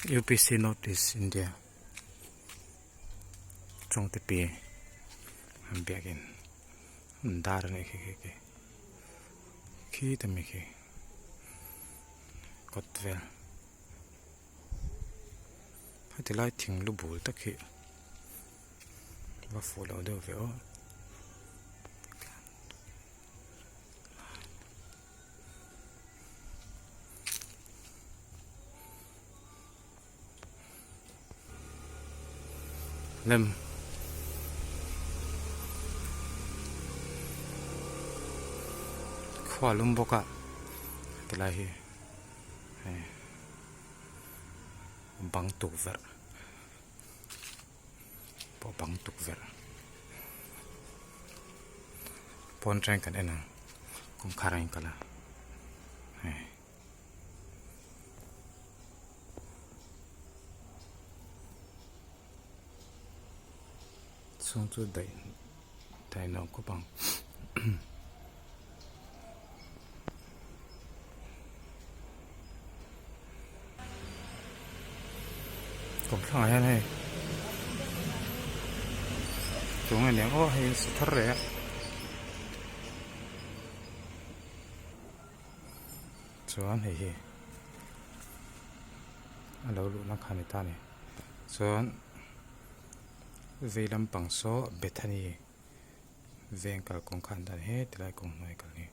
UPC North East India Chawngte pi an biakin an dar a nih khi khi khi khi te mi khi kawt vel heti lai thing lu bul tak hi va fuh loh deuh ve aw. Lem khua lum bawk a tilai hi hei bang tukverh pawh bang tukverh pawn atangin kan en ang kawngkhar a inkalh a hei. Chhung chu daih daih lo khawp ang. Kawmthlangah hian hei chung a niang aw hei sa thar reh a. Chuan hei hi a lo luhna kha a ni ta a ni chuan vei lampang saw Bethany veng kalkawng kha an dan he tilai kawng hnuai kal hi.